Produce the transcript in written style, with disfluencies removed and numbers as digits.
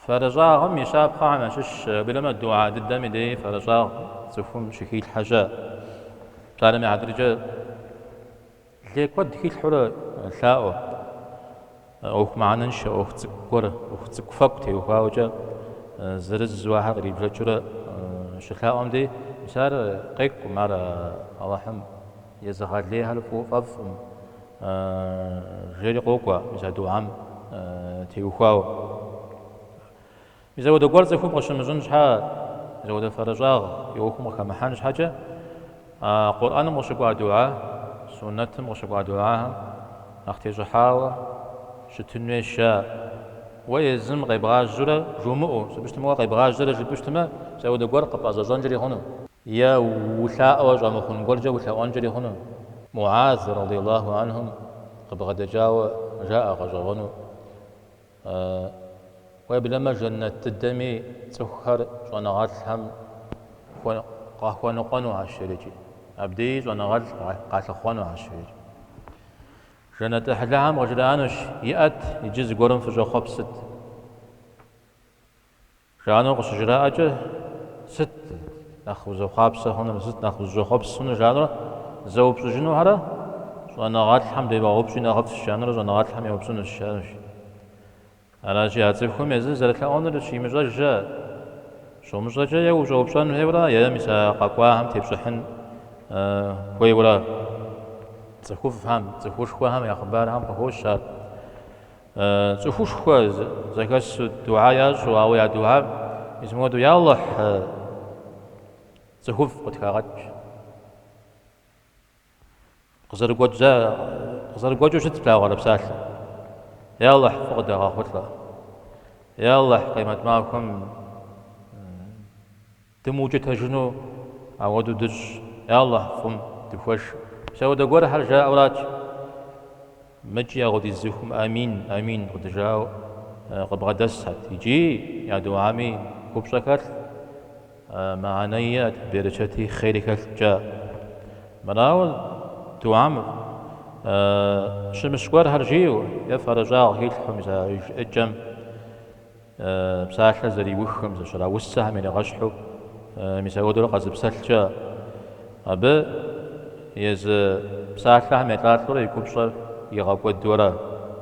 Фэрыщӏагъым и щапхъэхэм ящыщщ, уеблэмэ дугьэ дыдэм и дей фэрыщӏагъ цӏыхум щыхилъхьэ щыӏэ. Псалъэм и хьэтыркӏэ лей куэд хилъхьэурэ лъаӏуэ. ӏуэху мыхьэнэншэ, ӏуэху цӏыкӏу гуэр, ӏуэху цӏыкӏу-фэкӏу теухуауэкӏэ зырызу ахэр кърибжэкӏыурэ щылъаӏуэм дей, мис ар къекӏукъым, ар Алыхьым езыгъэлейхэр фӏыуэ фӏэфӏкъым. Жери къокӏуэ, мис а дугьэм теухуауэ. Мис ауэдэ гуэр цӏыхум къыщымыщӏын щхьэ, мис ауэдэ фэрыщӏагъ и ӏуэхум къыхэмыхьэн щхьэкӏэ, а Къурӏэным къыщыкӏуа дугьэ, суннэтым къыщыкӏуа дугьэхэм нэхъ тещӏыхьауэ щытын хуейщ ар. Уэ езым къебгъажьэурэ жумыӏэу, сыту щытмэ, уэ къебгъажьэрэ жыпӏэу щытмэ, мис ауэдэ гуэр къыпӏэщӏэщӏэнкӏэри хъуну. Е улъаӏуэ щӏэмыхъун гуэркӏэ улъэӏуэнкӏэри хъуну. Муаз радиаллаху анхум къыбгъэдэкӏауэ жаӏэ гъэщӏэгъуэну. Уеблэмэ жэннэт дыдэми цӏыхухэр щӏэныгъэлӏхэм къахуэныкъуэнухьэщ жерикӏи. Абдеи щӏэныгъэлӏ къалъыхъуэнухьэщ жерикӏи. Жэнэт ӏыхьлыхэм къыжраӏэнущ, Иӏэт, иджы зыгуэрым фыщӏэхъуэпсыт. Жаӏэну къыщыжраӏэкӏэ, сыт нэхъ узэхъуапсэ хъунур, сыт нэхъ узыщӏэхъуэпс хъунур жаӏэнурэ зэупщӏыжынухэрэ, щӏэныгъэлӏхэм девгъэупщӏи нэхъыфӏщ жаӏэнурэ щӏэныгъэлӏхэм еупщӏынущ, жаӏэнущ. Аращи, а цӏыхум езыр зэрылъэӏуэнур щимыщӏэж щыӏэ. Щумыщӏэкӏэ е ущӏэупщӏэн хуейуэрэ, е мис а къэкӏуахэм тепщӏыхьын хуейуэрэ. Цӏыхуфӏхэм, цӏыхушхуэхэм я хъыбархэм къыхощ ар. Цӏыхушхуэ зэхэсу дугьэ ящӏу, ауэ я дугьэр мис мыуэду, Я Алыхь, цӏыхуфӏ къытхэгъэкӏ. Къызэрыгуэкӏыу щыт плъагъуэрэ псалъэ. Я Алыхь, фӏы къыдэгъэхъулӏэ. Я Алыхь, къемэт махуэм Дымыукӏытэжыну ауэдэу дыщӏ, я Алыхь, фӏым дыхуэшэ. Мис ауэдэ гуэрхэр жаӏэурат. Мыкӏи апхуэдиз цӏыхум амин, амин къыдыжаӏэу къыбгъэдэсхэт. Икӏи я дугьэми купщӏэ хэлът, мыхьэнэ иӏэт, берычэти хъери хэлът жаӏэ. Мырауэ дугьэм щымыщ гуэрхэр жиӏэу е фэрыщӏагъ хилъхьэу мис а жыӏэкӏэм Псалъэр зэриухым, зэщыраусэхэм иригъэщхьу, мис апхуэдэурэ къэзыпсэлъ щыӏэ. Абы езы псалъэхэм елӏалӏэурэ и купщӏэр игъэкӏуэдуэрэ.